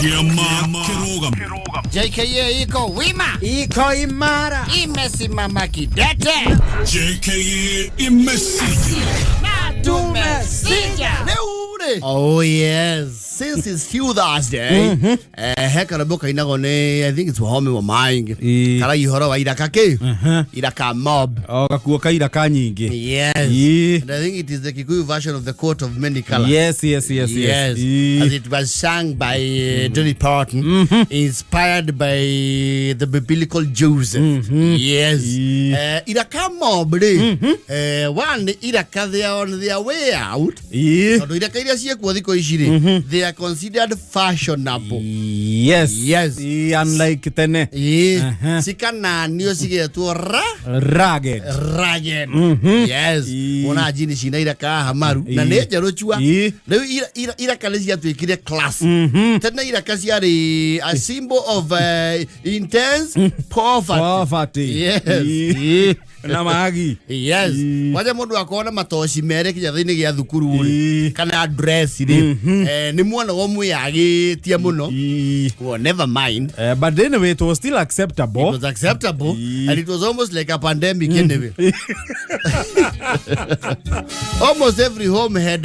Kĩama kĩrũgamo. JKA iko wima, Iko imara. Imesimama kidete. JKA imesija. Na tumesija. Rĩu rĩ, oh yes, since it's still Thursday, he karwĩmbo kainagwo nĩ, I think it's Wahome wa Maingi, karagia ũhoro wa iraka kĩ iraka mob. O gakuo ka iraka nyingĩ. Yes. And I think it is the Kikuyu version of The Coat of Many Colors. Yes. Yes. As it was sung by Dolly Parton, inspired by the biblical Joseph. Yes. Iraka mob rĩ, one, iraka, they are on their way out. Tondũ iraka iria ciĩkuo thikũ ici rĩ, they are considered fashionable. Yes. Unlike tene. Ĩĩ. Cikananio cigetwo ra Ragged. Ragged. Yes. Wona jini cina iraka haha maru na nĩ njerũ cua. Rĩu iraka nĩ ciatuĩkire class. Tene iraka ciarĩ a symbol of intense poverty. Poverty. Yes. Na magi. Yes. Kwanja mũndũ akorwo na matoci merĩ kĩnyathĩ-inĩ gĩa thukuru rĩ, kana dress rĩ, nĩ muonagwo mwĩyagĩtie mũno. Well, never mind. But anyway, it was still acceptable. It was acceptable, and it was almost like a pandemic anyway. Almost every home had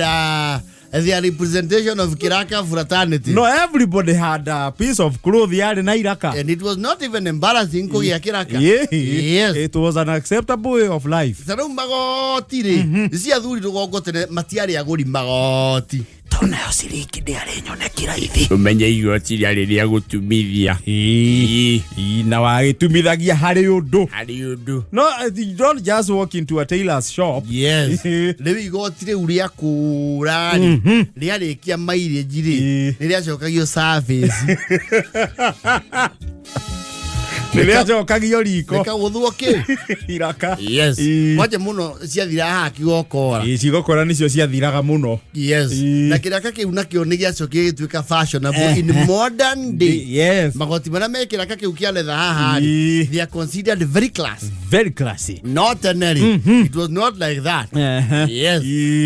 their representation of Kiraka fraternity. No, everybody had a piece of cloth yarĩ na iraka. And it was not even embarrassing kũgĩa kiraka. Yes. It was an acceptable way of life. Ta rĩu magoti rĩ, cia athuri rũgongo tene matiarĩ agũri magoti. Tondũ nayo ciringi ndĩarĩ nyoneki raithi. Ũmenye igoti rĩarĩ rĩa gũtumithia. Ĩĩ, na wagĩtumithagia harĩ ũndũ. Harĩ ũndũ. No, you don't just walk into a tailor's shop. Yes. Rĩu igoti rĩu rĩa kũra rĩ, rĩarĩkia mileage rĩ, nĩ rĩacokagio service. Nĩrĩacokagio riko. Rĩkagũthwo kĩ? Iraka. Yes. Kwanja mũno ciathira haha kigokora. Ĩĩ, cigokora nĩcio ciathiraga mũno. Yes. Na kĩraka kĩu nakĩo nĩ gĩacokire gĩtuĩka fashionable in modern day. Magoti marĩa me kĩraka kĩu kĩa leather haha rĩ, they are considered very class. Very classy. No tene rĩ, it was not like that. Yes.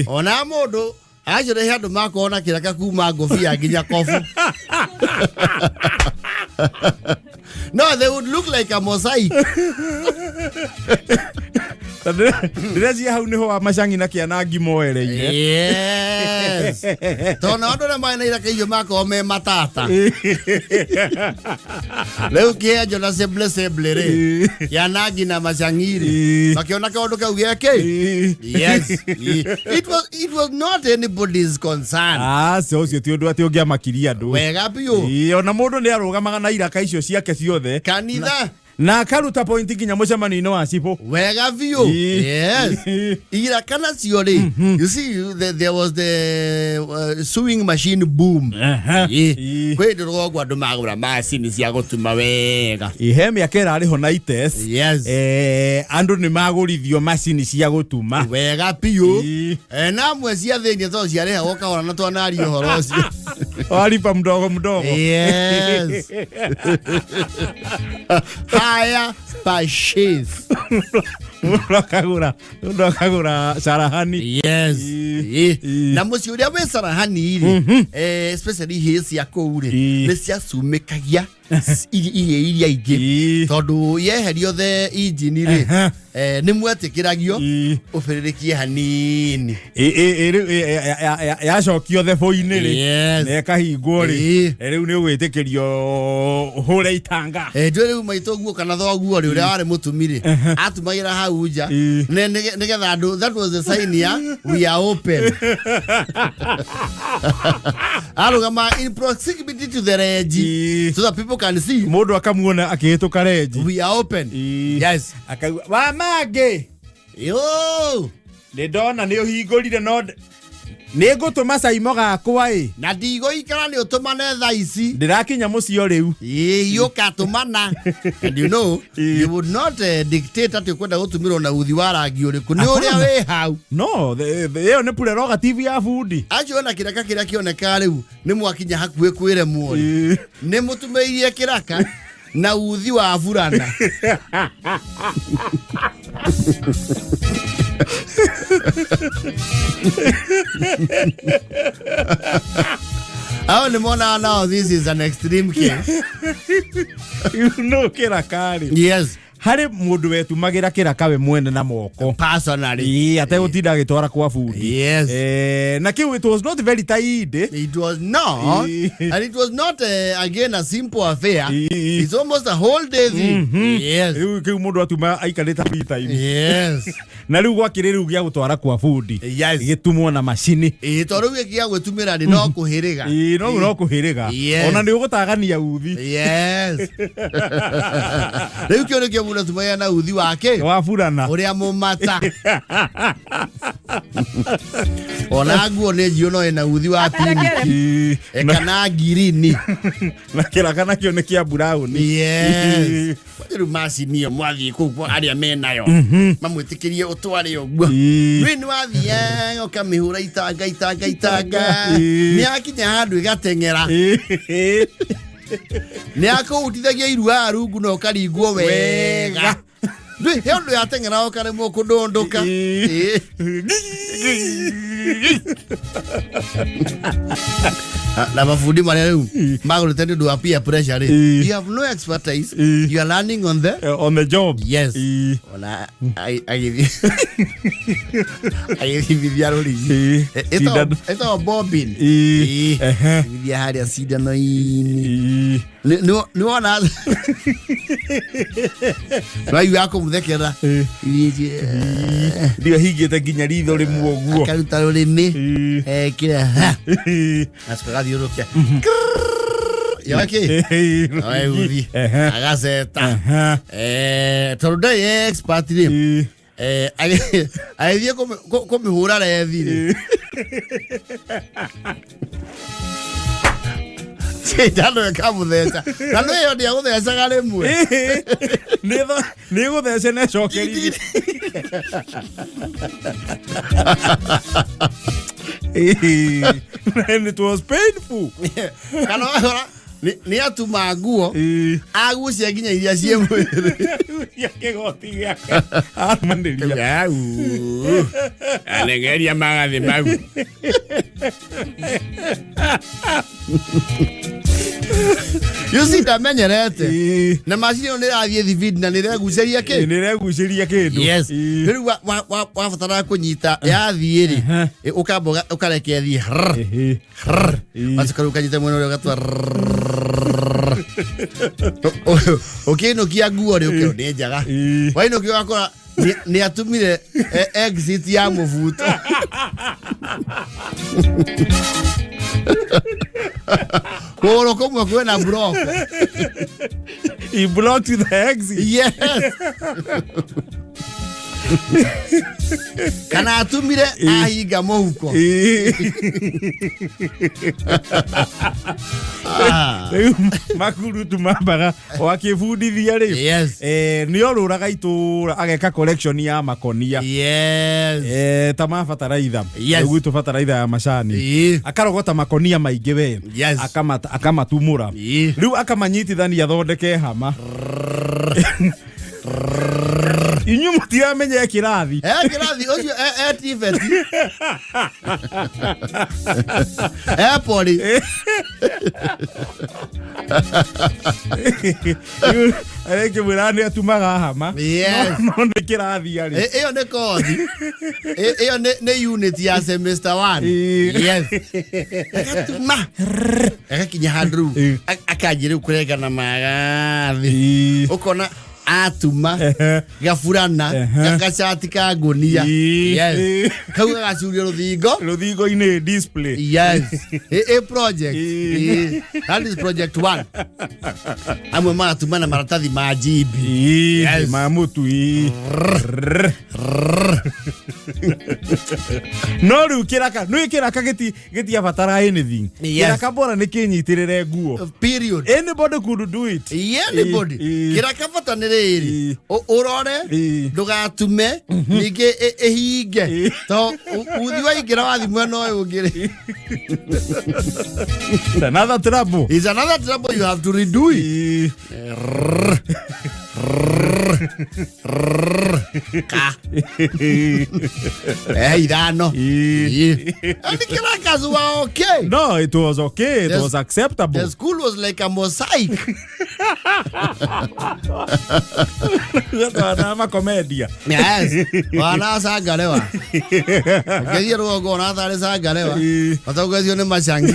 Ona mũndũ acio nĩ andũ makorwo na kĩraka kuma ngũbia nginya kobu. No, they would look like a mosaic. Ndĩreciria hau nĩho wa macangi na kĩanangi moereire. Yes. Tondũ andũ arĩa marĩ na iraka icio makorwo me matata. Rĩu kĩenjo na seble seble rĩ, kĩanangi na macangi rĩ, makĩona kaũndũ kau geke. Yes. It was not anybody's concern. Aca, ũcio ti ũndũ atĩ ũngĩamakirie andũ. Wega biũ. Ĩĩ, ona mũndũ nĩ arũgamaga na iraka icio ciake ciothe kanitha na akaruta point nginya mũcemanio-inĩ wa cibũ. Wega biũ. Yes. Iraka nacio rĩ, you see, there was the sewing machine boom. Ĩĩ. Kwĩ hĩndĩ rũgongo andũ magũra macini cia gũtuma wega. He mĩaka ĩrarĩ ho na ites. Andũ nĩ magũrithio macini cia gũtuma. Wega biũ. Na amwe cia thĩinĩ tondũ ciarĩhagwo kahora na twanaria ũhoro ũcio. Walipa mdogo mdogo. Yes. Haya purchase. Mũndũ akagũra carahani. Yes. Ĩĩ. Na mũciĩ ũrĩa wĩ carahani rĩ, especially ihĩĩ cia kũu rĩ, nĩ ciacumĩkagia ihĩĩ iria ingĩ tondũ yeherio the injini rĩ, nĩ mwetĩkĩragio ũbĩrĩrĩkie hanini. Rĩu yacokio thebũ-inĩ rĩ, na ĩkahingwo rĩ, rĩu nĩ ũgwĩtĩkĩrio ũhũre itanga. Ndũĩ rĩu maitũ guo kana thoguo rĩ, ũrĩa warĩ mũtumi rĩ, atumagĩra hau nja nĩgetha andũ, that was the sign ya "We are open." Arũgama in proximity to the range so that people can see. Mũndũ akamuona akĩhĩtũka renji. "We are open." Yes. Akauga wa mangĩ. Yo. Nĩ ndona nĩ ũhingũrire no nĩ ngũtũma caimo gakwa ĩ. Na ndigũikara nĩ ũtũmane thaa ici. Ndĩrakinya mũciĩ o rĩu. Ĩĩ, ũkatũmana. And you know, you would not dictate atĩ ũkwenda gũtumĩrwo na uthi wa rangi ũrĩkũ, nĩ ũrĩa wĩ hau. No, ĩyo nĩ prerogative ya bundi. Acio ona kĩraka kĩrĩa kĩonekaga rĩu nĩ mwakinya hakuhĩ kwĩremwo rĩ, nĩ mũtumĩirie kĩraka na uthi wa burana. Hao nĩ monaga now this is an extreme case. No kĩraka rĩ, Yes. harĩ mũndũ wetumagĩra kĩraka we mwene na moko. Personally. Ĩĩ, ategũtinda agĩtwara kwa bundi. Yes. Na kĩu it was not very tight. It was not, and it was not again a simple affair. It's almost a whole day thing. Yes. Rĩu kĩu mũndũ atuma aikarĩte free time. Yes. Na rĩu gwakĩrĩ rĩu gĩa gũtwara kwa bundi, Yes. gĩtumwo na macini. Ĩĩ, tondũ rĩu gĩa gwĩtumĩra nĩ no kũhĩrĩga. Ĩĩ, no kũhĩrĩga. Yes. Ona nĩ ũgũtagania uthi. Yes. Rĩu kĩo nĩkĩo mũndũ atumagia na uthi wake Waburana. ũrĩa mũmata. Ona nguo nĩ njirũ no ĩna uthi wa pini. Ĩĩ, Kana ngirini. na kĩraka nakĩo nĩ kĩa burauni. Yes. Rĩu macini ĩyo mwathiĩ kũu kwa arĩa menayo mamwĩtĩkĩrie ũtware ũguo. Rĩu nĩ wathiaga ũkamĩhũra itanga itanga itanga. Nĩ yakinya handũ ĩgateng'era. Nĩ akũhutithagia irua rungu na ũkaringwo wega. Ndũĩ he ũndũ yateng'era ũkaremwo kũndũndũka. Ĩĩ. Na mabundi marĩa rĩu magũrĩte nĩ ũndũ wa peer pressure rĩ, you have no expertise, you are learning on the On the job. Yes. Ona agĩthiĩ agĩthithia rũrigi. Cindano. Ĩtagwo bobbin. Ĩĩ. Ehe. Agĩthithia harĩa cindano-inĩ. Nĩ wona nĩwaigua kũmũthekerera. Ndio hingĩte nginya ritho rĩmwe ũguo. Akaruta rũrĩmĩ ekĩra ha acoka agathiũrũkia yoke uthi agaceta. Tondũ ndarĩ expert rĩ, agĩthiĩ kũmĩhũra rethi rĩ, cindano ĩkamũtheca na nĩ ĩyo ndĩagũthecaga rĩmwe. Nĩ gũthece na ĩcokerire. And it was painful. Kana wakora nĩ atuma nguo agucia nginya iria ciĩ mwĩrĩ. Ya kĩgoti gĩake arumanĩria. Anegeria magathĩ mau. You see, ndamenyerete na macini ĩyo nĩ ĩrathiĩ thibindi na nĩ ĩregucĩria kĩ. Nĩ ĩregucĩria kĩndũ. Yes. Rĩu wabatara kũnyita yathiĩ rĩ, ũkamba ũkareke ĩthiĩ rrr, rrr. Wacoka rĩu ũkanyita mwena ũrĩa ũgatua rrrr. Ũkĩinũkia nguo rĩ, ũkerwo nĩ njega. Wainũkia ũgakora nĩ atumire exit ya mũbuto. Kũgũrũ kũmwe kwĩna block. He blocked the exit. Yes. Kana atumire ahinga mũhuko. Rĩu makurutu mambaga wakĩbundithia rĩ, Yes. nĩ orũraga itũra ageka collection ya makonia. Yes. Ta ma bataraitha. Yes. Rĩu gwitũ bataraitha ya macani. Akarogota makonia maingĩ we. Yes. Akamatumũra. Rĩu akamanyitithania athondeke hama. Inyuĩ mũtiramenya e kĩrathi. Kĩrathi ũcio e TVET. Poli. Rĩu arekĩmwĩra nĩ atumaga hama. Yes. No nĩ kĩrathi arĩ. Ĩyo nĩ kothi. Ĩyo nĩ unit ya semester 1. Yes. Agatuma. Agakinya handũ rĩu. Akanjia rĩu kũrengana magathĩ. Ũkona atuma gaburana gacati ka ngũnia. Yes. Kau gagacurio rũthingo. Rũthingo-inĩ display. Yes. A project. That is project 1. Amwe magatuma na maratathi ma GB. Yes. Ma mũtu. No rĩu kĩraka nĩ kĩraka gĩtiabatara anything. Yes. Kĩraka bora nĩ kĩnyitĩrĩre nguo. Period. Anybody could do it. Yeah, anybody. Kĩraka bata nĩ rĩrĩ ũrore ndũgatume ningĩ ĩhinge to uthi waingĩra wathi mwena ũyũ ũngĩ rĩ. It's another trouble. It's another trouble, you have to redo it. Rrrr, ka ithano. Ĩĩ. And the crackers were okay. No, it was okay. It Yes. was acceptable. The school was like a mosaic. Gatwana makomedia. Yes. Wana cangalewa. Ũngĩthiĩ rũgongo ona tarĩ cangalewa. Ĩĩ. Matongoretio nĩ macangi.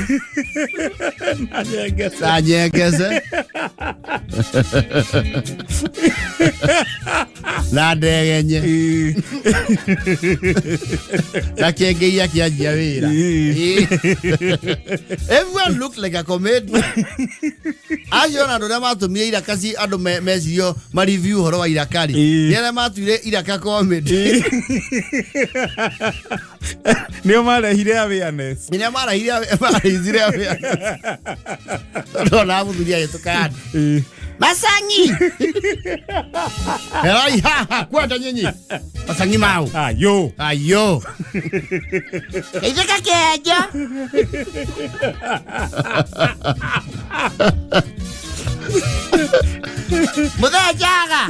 Na nyengece. Na nyengece. Na ndegenye. Ĩĩ. Na kĩengei akĩanjia wĩra. Ĩĩ. Ĩĩ. Everyone looked like a comedian. Acio ona andũ arĩa matũmire iraka ci andũ mecirio ma review ũhoro wa iraka rĩ. Ĩĩ. Nĩ arĩa matuire iraka comedy. Nĩo marehire awareness. Nĩ marahire marahithire awareness. Tondũ ona mũthuri agĩtũka andũ. Ĩĩ. Masangi! Erai haha kwenda nyinyi. Masangi mau. Ayo. Ayo. Kaitheka keja. Muthenjaga.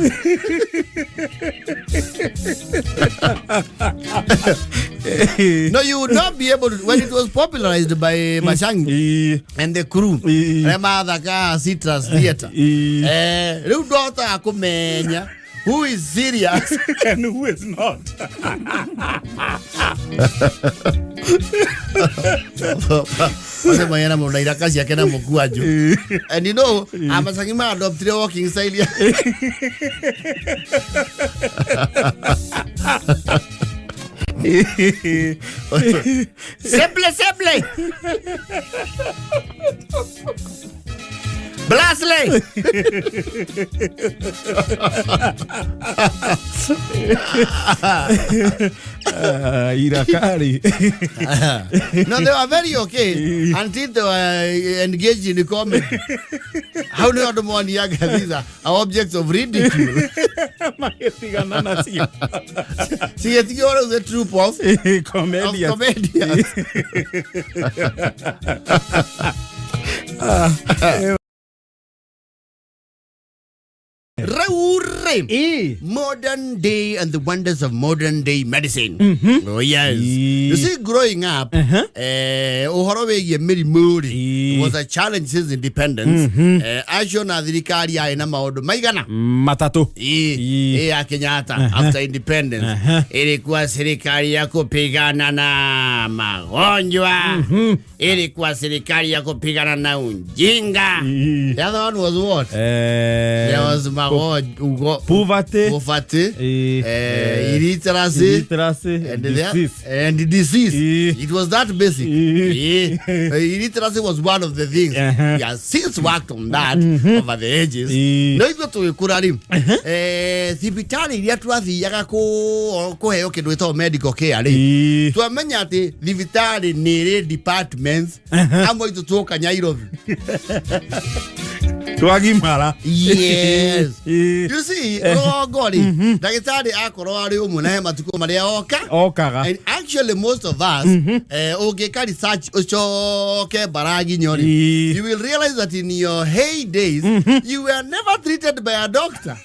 No, you would not be able to when it was popularized by Masangi Ĩĩ. and the crew. Ĩĩ. Arĩa mathakaga Citrus Theatre. Ĩĩ. Rĩu ndwahotaga kũmenya who is serious. And who is not? Ose mwenye na mũna iraka ciake na mũkwanjũ. And you know, amacangi ma adoptire walking style ya Seble seble. Blasley. Ah, irakari. No, they were very okay until they were engaged in comedy. How do you moniaga these are objects of ridicule? Magĩtigana nacio. Cigĩtigio rĩu the troop of Comedians. comedians. Rĩu rĩ, Ĩĩ. modern day and the wonders of modern day medicine. Oh yes. Ĩĩ. You see, growing up, ũhoro wĩgiĩ mĩrimũ rĩ Ĩĩ. was a challenge since independence. Acio na thirikari yarĩ na maũndũ maigana Matatũ. Ĩĩ, Ĩĩ. ĩĩ ya Kenyatta after independence ilikuwa serikali ya kupigana na magonjwa, ilikuwa serikali ya kupigana na ujinga. Ĩĩ. The other one was what? Eh, There was magonjwa, poverty. poverty, Ĩĩ. illiteracy, Illiteracy. and Disease. and disease. Ĩĩ. It was that basic. Ĩĩ. Ĩĩ. Illiteracy was one of the things. We have since worked on that over the ages. Ĩĩ. No ithuĩ tũgĩkũra rĩ, thibitarĩ iria twathiaga kũheo kĩndũ gĩtagwo medical care rĩ, Ĩĩ. twamenya atĩ thibitarĩ nĩ ĩrĩ departments amwe itũ tuoka Nairobi. Twagimara. Yes. Ĩĩ. You see, rũgongo rĩ, ndagĩtarĩ akorwo arĩ ũmwe na he matukũ marĩa oka. Okaga. And actually most of us, ũngĩka research ũcoke mbaraginyo rĩ, Ĩĩ. you will realize that in your heydays, you were never treated by a doctor.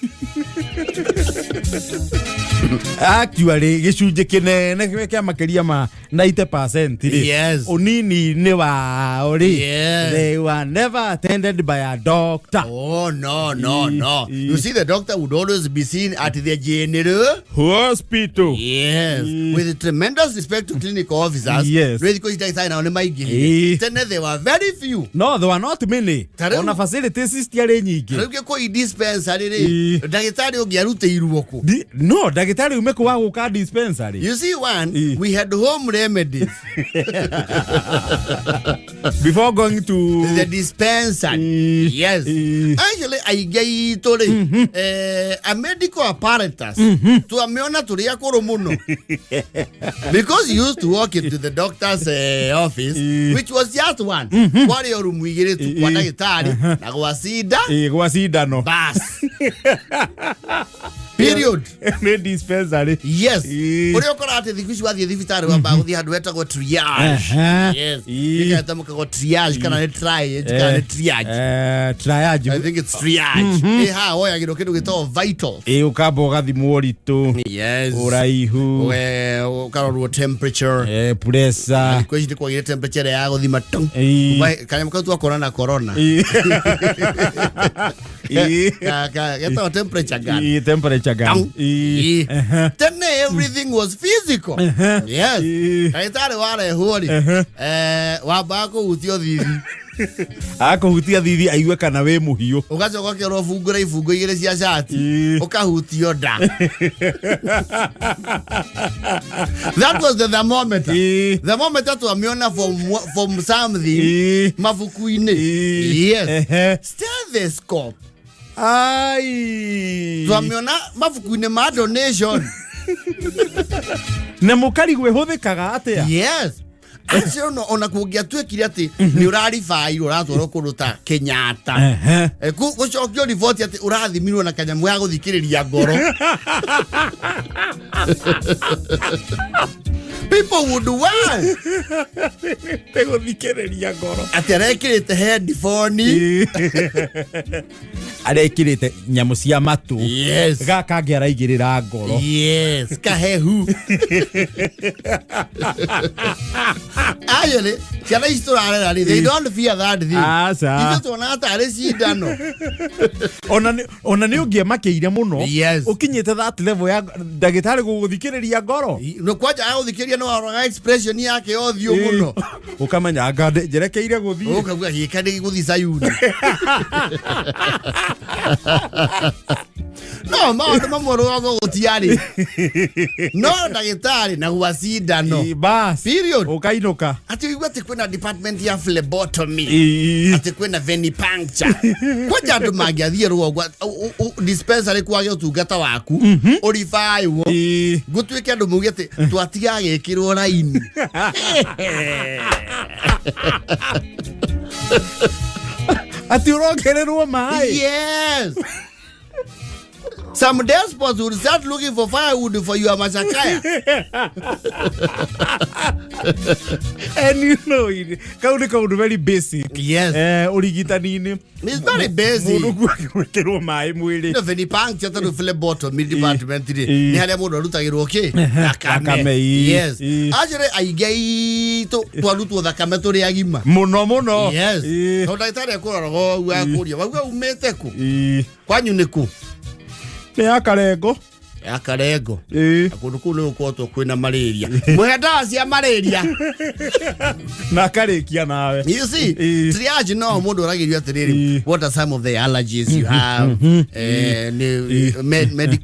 Actually gĩcunjĩ kĩnene kĩa makĩria ma 90% rĩ, Yes. ũnini-inĩ wao rĩ, Yes. they were never attended by a doctor. Oh, no, no, no. Ĩĩ. You see, the doctor would always be seen at the general. Hospital. Yes. Ĩĩ. With tremendous respect to clinical officers. Yes. Rĩ thikũ ici ndagĩtarĩ nao nĩ maingĩhire. Ĩĩ. Tene there were very few. No, there were not many. Ta rĩu- Ona facilities citiarĩ nyingĩ. Rĩu gĩkũi dispensary rĩ, Ĩĩ. ndagĩtarĩ ũngĩarutĩirwo kũ? No, ndagĩtarĩ ume kũ wa gũka dispensary. You see, one, Ĩĩ. we had home remedies. Before going to The dispensary. Ĩĩ. Yes. Ĩĩ. Actually, aingĩ aitũ rĩ, a medical apparatus twamĩona tũrĩ akũrũ mũno because you used to walk into the doctor's office, Ĩĩ. which was just one, kwarĩ o rumu igĩrĩ tu, kwa Ĩĩ. ndagĩtarĩ na gwa cinda Ĩĩ, gwa cindano. bas. Period. Nĩ dispensary. Yes. Ĩĩ. Ũrĩa ũkoraga atĩ thikũ ici wathiĩ thibitarĩ wambaga gũthiĩ handũ hetagwo triage. Yes. Ĩgatamũkagwo triage kana nĩ triage kana nĩ triage. Triage. I think it's triage. Ĩ haha woyagĩrwo kĩndũ gĩtagwo vital. Ĩ ũkamba ũgathimwo ũritũ, Yes. ũraihu, Ũkarorwo temperature. Pressure. Thikũ ici nĩ kwagire temperature ĩrĩa ya gũthima tung. Ĩĩ. Kanyamũ kau twakora na corona. Ĩĩ. Ĩĩ. Getagwo temperature gun. Ĩĩ, temperature gun. Tung. Ĩĩ. Ĩĩ. Tene everything was physical. Yes. Ĩĩ. Ndagĩtarĩ warehwo rĩ, wambaga kũhutio thithi. Akũhutia thithi aigue kana wĩ mũhiũ. Ũgacoka ũkerwo bungũra ibungo igĩrĩ cia cati. Ĩĩ. Ũkahutio nda. That was the thermometer. Ĩĩ. Thermometer twamĩona from something Ĩĩ. mabuku-inĩ. Ĩĩ. Yes. Stethoscope. Ai. Twamĩona mabuku-inĩ ma donation. Na mũkarigwo ĩhũthĩkaga atĩa? Yes. Acio no ona kũngĩatuĩkire atĩ nĩ ũraribairwo ũratwarwo kũndũ ta Kenyatta. Gũcokio riboti atĩ ũrathimirwo na kanyamũ ga gũthikĩrĩria ngoro. People would want Nĩ gũthikĩrĩria ngoro. atĩ arekĩrĩte headphone. Arekĩrĩte nyamũ cia matũ. Yes. Gaka angĩ araigĩrĩra ngoro. Yes, kahehu. Actually, ciana ici tũrarera rĩ, they don't fear that thing. Aca. Ithuĩ tuonaga tarĩ cindano. Ona nĩ ũngĩemakĩire mũno. Yes. Ũkinyĩte that level ya ndagĩtarĩ gũgũthikĩrĩria ngoro. No kwanja agũthikĩrĩria nĩ waroraga expression yake ya ũthiũ mũno. Ũkamenya anga njerekeire gũthiĩ. Ũkauga gĩka nĩ gũthiĩ Sayuni. No maũndũ mamwe rũgongo gũtiarĩ. No ndagĩtarĩ na gwa cindano. Ĩ, bas. Period. Ũkainũka. Atĩ ũigue atĩ kwĩna department ya phlebotomy. Ĩ. Atĩ kwĩna venipuncture. Kwanja andũ mangĩathiĩ rũgongo dispensary kwage ũtungata waku ũribaĩwo Ĩ. gũtuĩke andũ mauge atĩ twatiga gĩkĩrwo raini. Atĩ ũrongererwo maĩ. Yes. Some despots will start looking for firewood for your machakaya. And you know it. Kau nĩ kaũndũ very basic. Yes. Ũrigitani-inĩ. It's very basic. Mũndũ gwĩkĩrwo maĩ mwĩrĩ. No venipuncture tondũ phlebotomy department rĩ Ĩ. nĩ harĩa mũndũ arutagĩrwo kĩ? Thakame, ĩ. Yes. Ĩ. Actually aingĩ aitũ twarutwo thakame tũrĩ agima. Mũno mũno. Yes. Ĩ. Tondũ ndagĩtarĩ ekũroraga ũguo akũria wauga umĩte kũ? Ĩ. Kwanyu nĩ kũ? Nĩ ya Karengo. Ya Karengo. Ĩ. Na kũndũ kũu nĩ gũkoretwo kwĩna malaria. Mũhe ndawa cia malaria. Na akarĩkia nawe. You see, Ĩ. triage no mũndũ ũragĩrio atĩrĩrĩ, Ĩ. what are some of the allergies you have?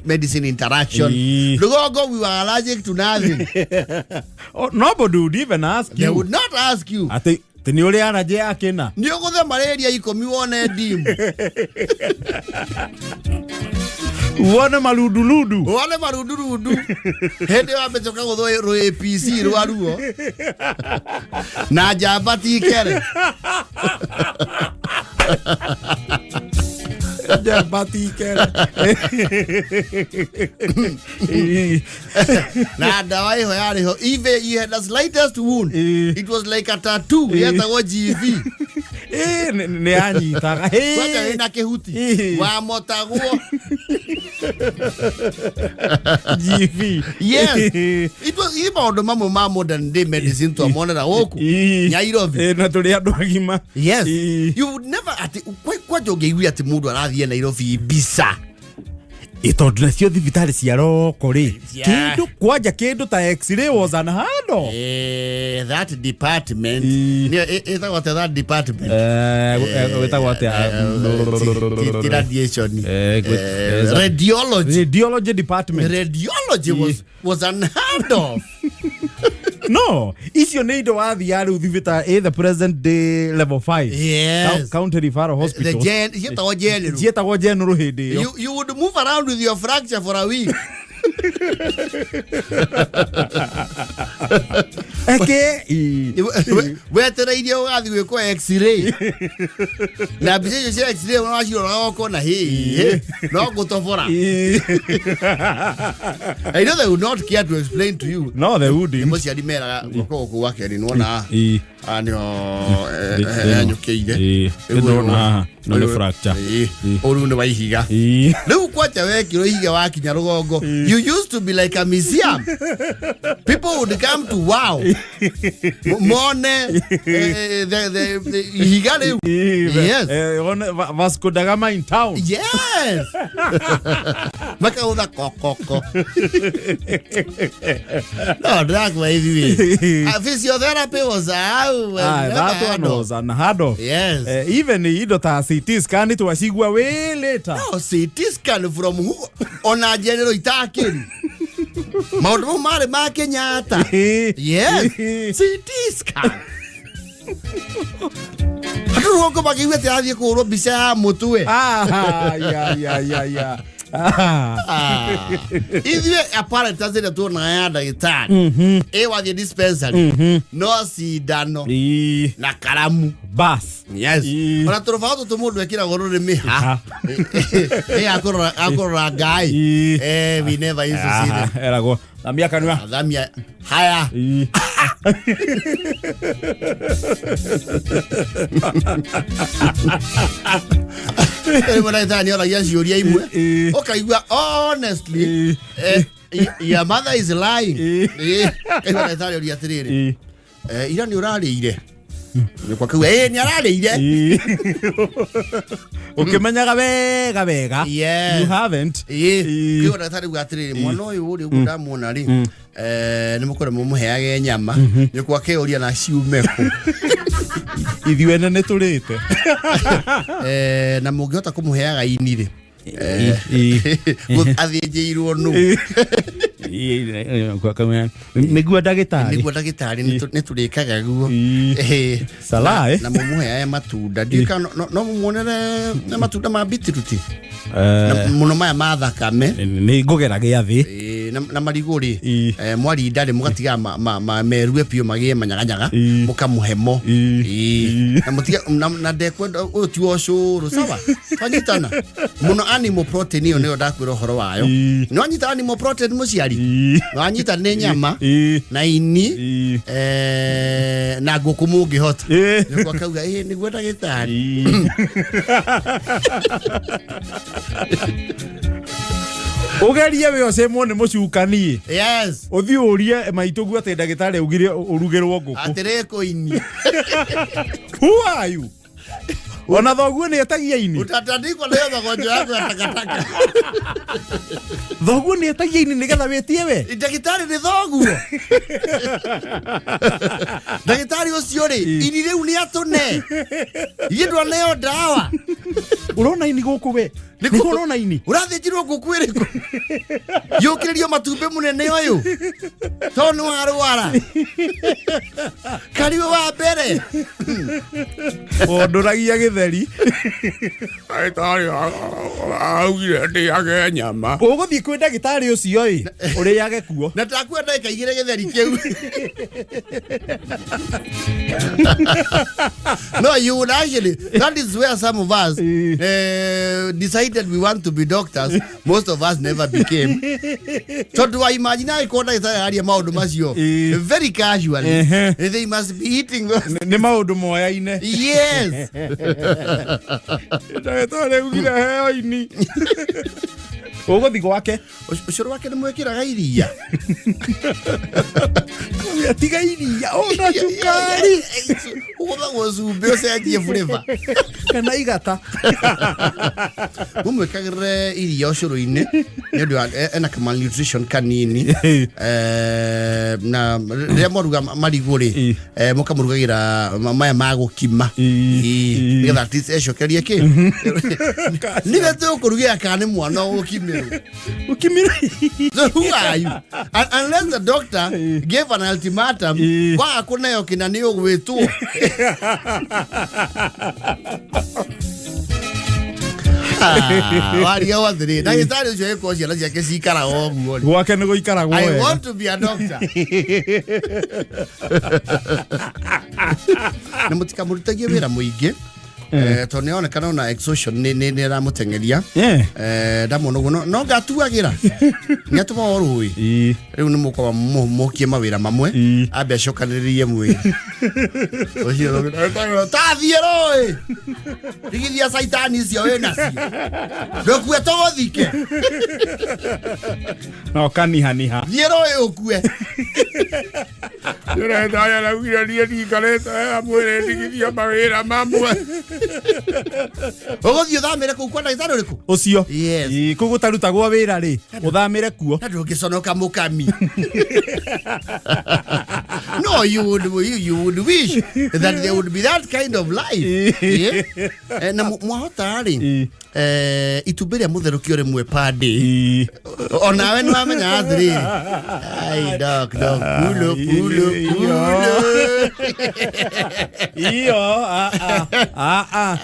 Medicine interaction. Ĩ. Rũgongo, we were allergic to nothing. Oh, nobody would even ask They you. would not ask you. Atĩ atĩ nĩ ũrĩ allergy ya kĩna. Nĩ ũgũthe malaria ikũmi wone ndimu. Wone marundurundu. Wone marundurundu. Hĩndĩ ĩyo wambĩte ũkagũthwo rũ APC rwa ruo. Na njamba ti kere. Njamba ti kere. Ĩ. Na ndawa ĩho yarĩ ho. Even you had the slightest wound. Ĩ. It was like a tattoo. Yetagwo GV. Ĩ, nĩ yanyitaga. Ĩ. Kwanja wĩna kĩhuti. Ĩ. Wamotagwo. GV. Yes. It was i maũndũ mamwe ma modern day medicine twamonera gũkũ Ĩ. Nairobi. Ĩ, na tũrĩ andũ agima. Yes. Ĩ. You would never atĩ kwanja ũngĩiguire atĩ mũndũ arathiĩ Nairobi mbica. Ĩ, tondũ nacio thibitarĩ cia roko rĩ, Yeah. kĩndũ kwanja kĩndũ ta x-ray was unheard of. That department. Ĩ. Nĩyo ĩtagwo atĩa that department? Wĩtagwo atĩa? Ti radiation. Radiology. Radiology department. Radiology was unheard of. No, icio nĩ indo wathiaga rĩu thibitarĩ the present day level 5. Yes. County referral The hospital. gen, ciĩtagwo general. Ciĩtagwo general hĩndĩ ĩyo. You would move around with your fracture for a week. Eke ii. Wetereirie ũgathiĩ gwĩkwo x-ray na mbica icio cia x-ray waciroraga ũkona hĩ no ngũtobora. Ii. I know they would not care to explain to you. No, they wouldn't. Mũciari meraga guoko gũkũ gwake nĩ nĩwona Ii. haha nĩho Ĩ- hanyũkĩire. Ii. Nĩndĩrona haha. No nĩ fracture. Ii. Ũru nĩ wa ihiga. Ii. Rĩu kwanja wekĩrwo ihiga wakinya rũgongo, you used to be like a museum. People would come to wow mone the ihiga rĩu. Ii. Yes. One Vasco da Gama in town. Yes, makaũtha kokoko no ndĩrakwa ithuĩ. Physiotherapy was out. Ah, that one was unheard of. Yes. Even indo ta CT scan twacigua way later. No, CT scan from who? Ona general itakĩri maũndũ mau marĩ ma Kenyatta. Yes, CT scan andũ rũgongo makĩigua atĩ athiĩ kũhũrwo mbica ya mũtwe. Ah, yeah. Ah. Ah. Ithuĩ apparatus ĩrĩa tuonaga ya ndagĩtarĩ ĩ wathiĩ dispensary no cindano Ii. na karamu. Bas. Yes. Ii. Ona tũrũbaũ tũtũ mũndũ ekĩragwo rũrĩmĩ ha Ha. ĩ akũrora ngai. Ii. We never used to see them. Ah, eragwo thamia kanua. Athamia haya. Ii. Rĩmwe ndagĩtarĩ nĩoragia ciũria imwe Ii. ũkaigua honestly Ii. your mother is lying. Ii. Kaigua ndagĩtarĩ oria atĩrĩrĩ, Ii. "Ira nĩ ũrarĩire?" Nyũkwa akauga ĩ nĩ ararĩire. Ii. Ũkĩmenyaga wega wega. Yes. You haven't. Ĩ Ii. kĩo ndagĩtarĩ uga atĩrĩrĩ, "Mwana ũyũ rĩ, ũguo ndamuona rĩ, nĩ mũkwenda mũmũheage nyama?" Nyũkwa akĩũria na ciume kũ. Ithuĩ ene nĩ tũrĩte. Na mũngĩhota kũmũheaga ini rĩ, Ii. athĩnjĩirwo nũ? Nĩguo ndagĩtarĩ. Nĩguo ndagĩtarĩ, nĩ tũrĩkaga guo. Ii. Salah, eh? Na mũmũheage matunda. Ndiũĩ kana no mũmuonere na matunda ma bitiruti. Na mũno maya ma thakame. Nĩ ngũgera gĩathĩ. Na marigũ rĩ, Ii. mwarinda rĩ, mũgatiga merue biũ magĩe manyaganyaga, Ii. mũkamũhe mo. Ii. Ii. Ii. Na mũtige na ndekwenda ũyũ ti wa ũcũrũ sawa twanyitana mũno. Animal protein ĩyo nĩyo ndakwĩra ũhoro wayo. Ii. Nĩwanyita animal protein, mũciari? Ii. Nĩwanyita nĩ nyama Ii. na ini Ii. na ngũkũ mũngĩhota. Ii. Nĩguo akauga ĩ nĩguo ndagĩtarĩ. Ii. Ũgerie wĩ ũcemwo nĩ mũcukani. Yes. Ũthiĩ ũrie maitũguo atĩ ndagĩtarĩ augire ũrugĩrwo ngũkũ. Atĩrĩ kũini. Who are you? Ona thoguo nĩ etagia ini. Utatandikwa nayo magonjwa yako ya takataka. Thoguo nĩ etagia ini nĩgetha wĩtie we. Ndagĩtarĩ nĩ thoguo? Ndagĩtarĩ ũcio rĩ, ini rĩu nĩ atũne ithuĩ ndwaneo ndawa. Ũrona ini gũkũ we? Nĩguo ũrona ini. Ũrathĩnjirwo ngũkũ ĩrĩkũ yũkĩrĩrio matumbĩ mũnene ũyũ tondũ nĩ warwara kariwe wa mbere. Wondũragia gĩtheri. Ndagĩtarĩ augire ndĩage nyama. Ũgũthiĩ kwĩ ndagĩtarĩ ũcio ĩ ũrĩage kuo. Na ndakua ndagĩka igĩrĩ gĩtheri kĩu. No, you would actually, that is where some of us decided we want to be doctors. Most of us never became, tondũ wa imagine angĩkorwo ndagĩtarĩ aria maũndũ macio very casually, they must be eating those. Nĩ maũndũ moyaine. Yes. Ndagĩtarĩ augire heo ini. Ũgũthiĩ gwake. Ũcũrũ wake nĩ mwĩkĩraga iria? Tiga iria ona cukari. Ũgũthagwo cumbĩ ũcenjie flavour. Kana igata. Mũmwĩkagĩrĩre iria ũcũrũ-inĩ nĩ ũndũ wa ena ka malnutrition kanini. Na rĩrĩa mwaruga marigũ rĩ, mũkamũrugagĩra maya ma gũkima. Nĩgetha at least ecokerie kĩ nĩwe tũkũrugĩra kana nĩ mwana ũgũkimĩrwo. Ũkimĩra. So who are you? Unless the doctor gave an ultimatum, waga kũneo kĩna nĩ ũgwĩtwo. Waria atĩrĩ, ndagĩtarĩ ũcio ĩkorwo ciana ciake cikaraga ũguo rĩ. Gwake nĩ gũikaragwo I wega. want to be a doctor. Na mũtikamũrutagie wĩra mũingĩ, tondũ nĩonekana ona exhaustion nĩ ĩramũteng'eria. Ndamwona ũguo no ngatuagĩra nĩ atũmaga rũĩ. Rĩu nĩ mũkwaga mũkie mawĩra mamwe. Ambe acokanĩrĩrie mwĩrĩ ũcio, tathiĩ rũĩ, rigithia caitani icio wĩ nacio, ndũkue tũgũthike. Na ũkanihaniha. Thiĩ rũĩ ũkue. Ndĩretaya araugire niĩ ndikarĩte wega mwĩrĩ, ndigithia mawĩra mamwe. Ũgũthiĩ ũthamĩre kũu kwa ndagĩtarĩ ũrĩkũ? Ũcio. Yes. Ĩ, kũu gũtarutagwo wĩra rĩ, ũthamĩre kuo. Na ndũngĩconoka mũkami? No, you would wish that there would be that kind of life, yeah? Na mwahota rĩ, itumbĩ rĩa mũtherũkio rĩmwe per day. Onawe nĩ wamenya atĩrĩrĩ, ai doc, doc, pulo pulo pulo. Iyo, ah, ah, ah, ah. Ah,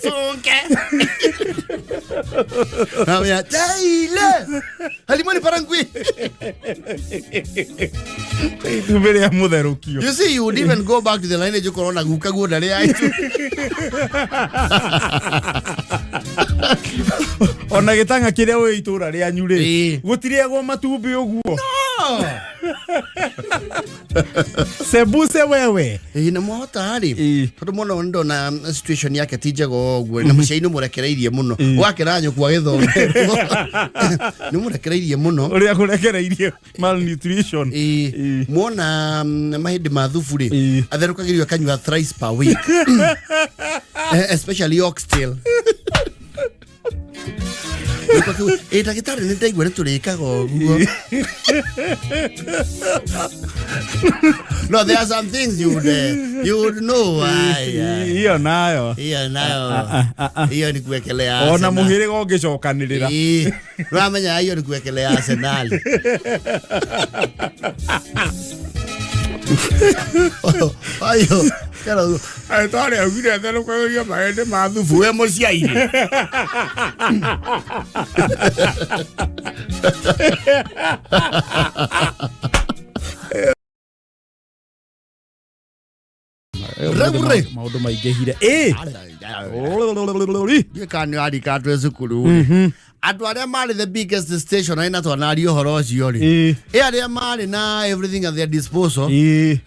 funke Namenya Taylor halimoni parangui. Itumbĩ rĩa mũtherũkio. You see, you would even go back to the lineage, ukorwo na guka guo ndarĩ aitu. Ona gĩtang'a kĩrĩa wĩ itũra rĩanyu rĩ, gũtirĩagwo matumbĩ ũguo sebuse wewe. Ĩĩ, na mwahota rĩ, tondũ mwana ũyũ ndona situation yake ti njega ũguo, na mũciari nĩ mũrekereirie mũno. Wakĩra nyũkwa gĩthomerwo nĩ mũrekereirie mũno. Ũrĩa kũrekereirie malnutrition. Ĩĩ, mwona mahĩndĩ ma thubu rĩ, atherũkagĩrio akanyua thrice per week. Especially oxtail. Ĩ ndagĩtarĩ, nĩ ndaigua nĩ tũrĩkaga ũguo. No, there are some things you would know. Ai, ai. Iyo nayo. Hiyo nayo, Ah, ah, ah. hiyo ni kuwekelea Ona Arsenal. mũhĩrĩga ũngĩcokanĩrĩra. Ĩĩ, ũramenya hiyo ni kuwekelea Arsenal. Ayo kero. Ndagĩtarĩ augire therũkagĩria mahĩndĩ ma thubu we mũciaire. Rĩu rĩ, Maũndũ maingĩhire ĩ. Ndiũĩ kana nĩ warika twĩ cukuru rĩ, andũ arĩa marĩ the biggest station arĩ na twanaria ũhoro ũcio rĩ, ĩ arĩa marĩ na everything at their disposal. We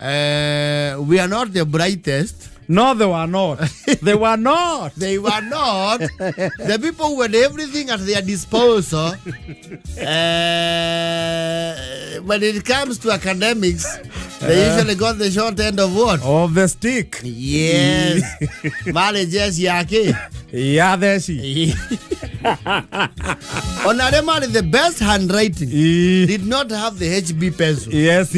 are not the brightest. No, they were not, they were not. They were not the people who had everything at their disposal. When it comes to academics, they usually got the short end of what? Of the stick. Yes, marĩ jeci yake. Ya theci. Ona arĩa marĩ the best handwriting did not have the HB pencil. Yes.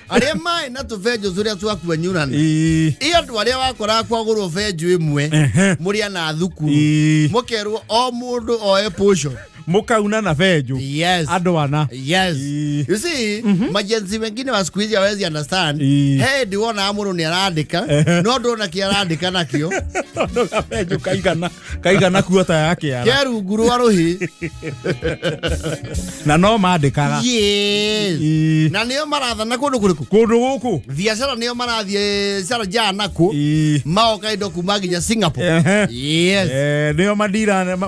Arĩa marĩ na tũbenjũ tũrĩa twakuanyurana, ĩ andũ arĩa wakoraga kwagũrwo benjũ ĩmwe, mũrĩ ana thukuru, mũkerwo o mũndũ oe portion. Mũkauna na benjũ. Andũ ana. Yes. You see, majenzi wengine wa siku hizi hawezi understand. Hey, ndiwona mũndũ nĩ arandĩka, no ndona kĩ arandĩka nakĩo. Tondũ gabenjũ kaigana kuota ya kĩara. Ke rungu rwa rũhĩ. Na no mandĩkaga. Na nĩo marathana kũndũ kũrĩkũ? Kũndũ gũkũ. Biacara nĩo marathiĩ Sharjah nakuo. Maoka indo kuma nginya Singapore. Yes. Nĩo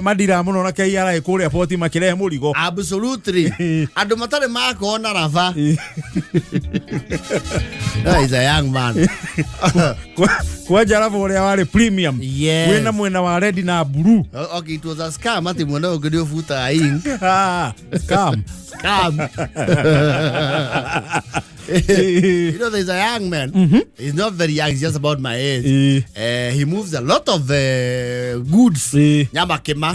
mandira mũno na KRA kũrĩa poti makĩrehe mũrigo. Absolutely. Andũ matarĩ makorwo na raba. That is a young man. Kwanja raba ũrĩa warĩ premium. Wĩna mwena wa red na blue. Okay, it was a scam atĩ mwena ũngĩ nĩ ũbutaga ink. Ah, scam. Scam. You know, there's a young man. He's not very young. He's just about my age. He moves a lot of goods. Nyamakema.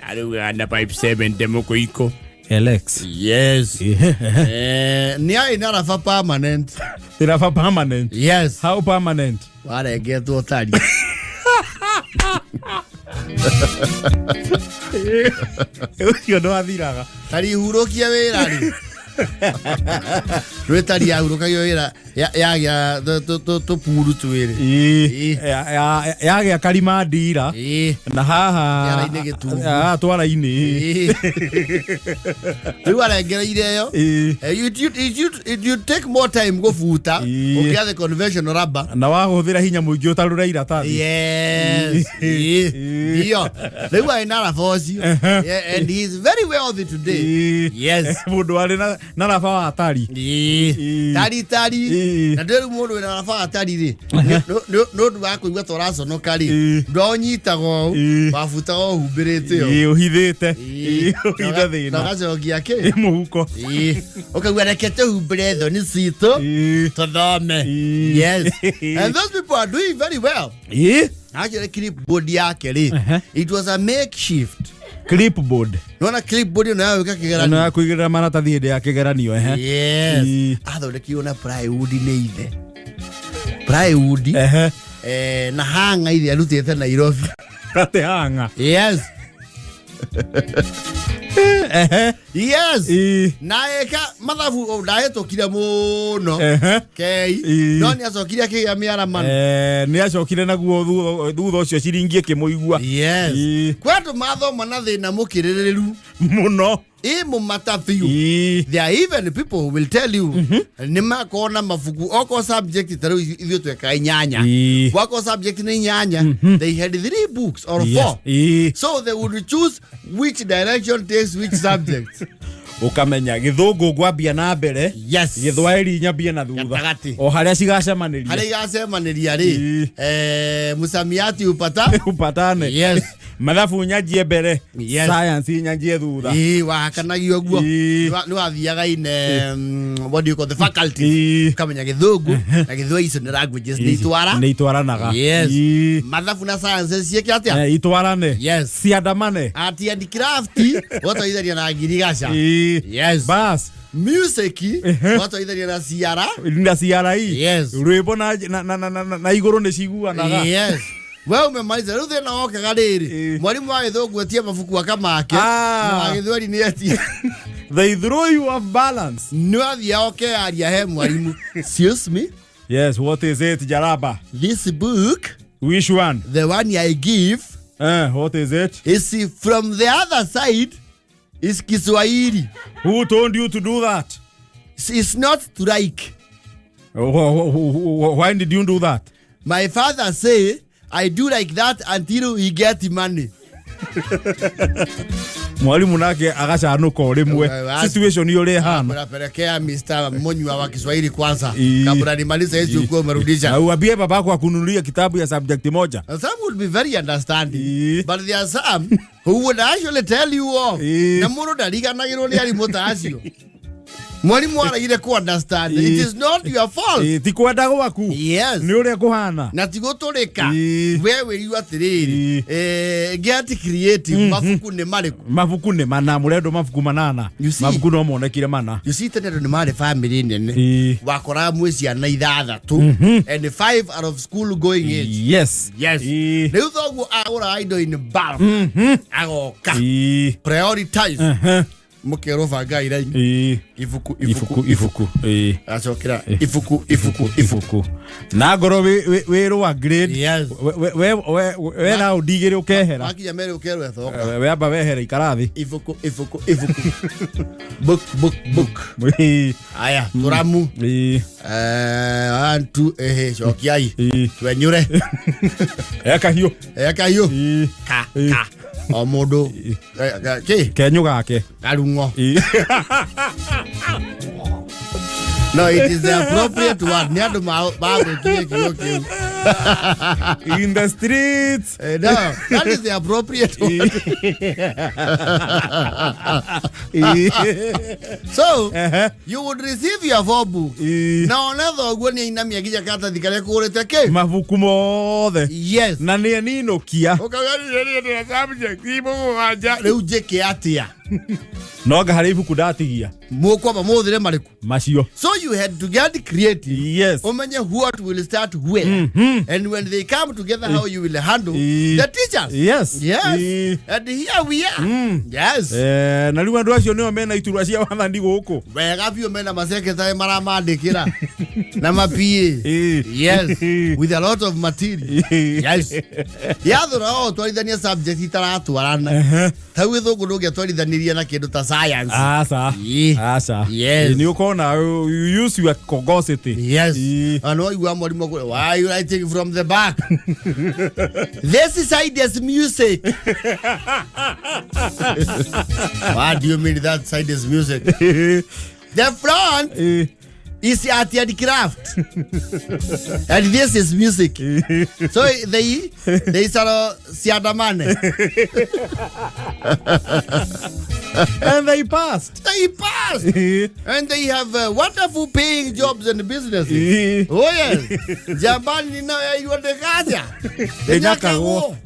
Narĩu ana 570 mũkũiko. Alex. Yes. Ni arĩ na raba permanent. Raba permanent? Yes. How permanent? Warengetwo tari. Ũcio ndwathiraga. Tari hurũkie wĩra rĩ. Rwĩtari yahurũkagio wĩra yagĩa tũpuru twĩrĩ. Ĩĩ. Yagĩa karima ndira na haha Kĩara-inĩ gĩtungu. Haha twara-inĩ. Rĩu arengereire ĩyo. It you take more time gũbuta ũkĩa the conventional rubber. Na wahũthĩra hinya mũingĩ ũtarũra iratathi. Yes. Iyo. Rĩu arĩ na raba ũcio. Yeah, and he is very wealthy today. Yes. Mũndũ arĩ na raba wa tari. Tari tari. Na ndĩrĩ mũndũ wĩna raba wa tari rĩ. Nĩ ũndũ wa kũigua ta ũraconoka rĩ. Ndonyitaga ũũ. Wabutaga ũhumbĩrĩte ũũ. Ũhithĩte. Ũhithe thĩna. Na ũgacokia kĩ? Mũhuko. Ũkaigua reke tũhumbĩre thoni citũ. Tũthome. Yes. And those people are doing very well. Actually, clipboard yake rĩ, it was a makeshift clipboard. Nona clipboard ĩno ya gwĩka Ĩno kĩgeranio. ya kũigĩrĩra maratathi hĩndĩ ya kĩgeranio ehe. Yes. Athondekirwo na plywood nĩ ithe. Plywood. Na hanga ithe arutĩte Nairobi. Ate hanga. Yes. Yes. Na eka mathabu ndahĩtũkire mũno. Kei. No nĩ acokire akĩgĩa mĩaramano. Nĩ acokire naguo thutha ũcio ciringi ĩkĩmũigua. Yes. Kwa andũ mathoma na thĩna mũkĩrĩrĩru mũno. Ĩ mũmata biũ. There are even people who will tell you nĩ makorwo na mabuku okorwo subject ta rĩu ithuĩ twekaga inyanya. Wakorwo subject nĩ inyanya, they had 3 books or 4. So they would choose which direction takes which subject. Ukamenya gĩthũngũ ngwambia na mbere. Yes. Gĩthwaĩri nyambie na thutha. Gatagatĩ. O harĩa cigacemanĩria. Harĩa igacemanĩria rĩ, mũsamiati upata upatane. Yes. Mathabu nyanjie mbere. Yes. Science nyanjie thutha. Wahakanagio guo. Nĩ wathiaga in what do you call the faculty. Ukamenya gĩthũngũ na gĩthwaĩri icio nĩ languages nĩ itwara. Nĩ itwaranaga. Yes. Mathabu na science ciĩke atĩa? Itwarane. Yes. Ciandamane. Art and craft watwarithania na ngirigaca. Yes. Bas. Music watwarithania na ciara. Na CRE. Yes. Rwĩmbo na igũrũ nĩ ciguanaga. Yes. We umemaliza rĩu thĩna wokaga rĩrĩ, mwarimu wa gĩthũngũ etie mabuku akamake na wa gĩthweri nĩ etie. They throw you off balance. Nĩ wathiaga ũkeyaria he mwarimu. Excuse me. Yes, what is it, Jaraba? This book. Which one? The one I give. What is it? Is from the other side. Is Kiswahili. Who told you to do that? It's not to like. Why did you do that? My father say I do like that until he get money. Mwalimu nake agacanũka o rĩmwe. Situation ũrĩa ĩhana. Unapelekea Mr. Munywa wa Kiswahili kwanza. Kabla nimalize hizi ukuwa umerudisha. Na uambie babako akununulie kitabu ya subject moja. Some would be very understanding. But there are some who would actually tell you off. Na mũndũ ndariganagĩrwo nĩ arimũ ta acio. Mwalimu araire ku understand. It is not your fault. Ti kwenda gwaku. Yes. Nĩ ũrĩa kũhana. Na ti gũtũrĩka. We wĩrirwo atĩrĩrĩ, get creative. Mabuku nĩ marĩkũ? Mabuku nĩ mana, mũrendwo mabuku manana. Mabuku no monekire mana. You see tene andũ nĩ marĩ family nene. Wakoraga mwĩ ciana ithathatũ and 5 out of school going age. Yes. Yes. Rĩu thoguo agũraga indo in bulk. Agoka. Prioritize. Mũkerwo banga iraini. Ibuku ibuku ibuku. Acokera ibuku ibuku ibuku. Na ngoro wĩ rwa grade. Yes. We raundi igĩrĩ ũkehera. Wakinya merĩ ũkerwo ethoka. We amba wehera ikara thĩ. Ibuku ibuku ibuku. Book book book. Aya tũramu. 1 2 ehe cokiai. Twenyure. Ekahiũ. Ekahiũ. Ka ka. O mũndũ kĩ? Kenyũ gake. Karung'o. No, it is the appropriate word. Nĩ andũ mathũkirie kiugo kĩu. In the streets. No, that is the appropriate word. So, you would receive your 4 books. Na ona thoguo nĩ ainamia nginya karatathi karĩa kũgũrĩte kĩ? Mabuku mothe. Yes. Na nĩ aninũkia. Ũkauga niĩ ndĩna subject mũgwanja. Rĩu njĩke atĩa? No anga harĩ ibuku ndatigia. Mũkwamba mũhũthĩre marĩkũ? Macio. So you had to get creative. Yes. Umenye what will start where and when they come together, how you will handle the teachers. Yes. And here we are. Yes. Eh, na rĩu andũ acio nĩo mena iturwa cia wathani gũkũ. Wega biũ, mena masekretary maramandĩkĩra na ma PA. Yes, with a lot of material. Yes. Yathũra o twarithania subject itaratwarana, ta gĩthũngũ ndũngĩatwarithanirie na kĩndũ ta science. Aca. Aca. Yes. Nĩ ũkona you use your cogosity. Yes. And why you are mwalimu why are you writing from the back? This side is music. What do you mean that side is music? The front is art and craft. And this is music. So they sort of siandamane. And they passed. They passed. And they have wonderful paying jobs and businesses. Oh yes. Jambani ninayo yaiwandekaja. Ĩnyakagwo.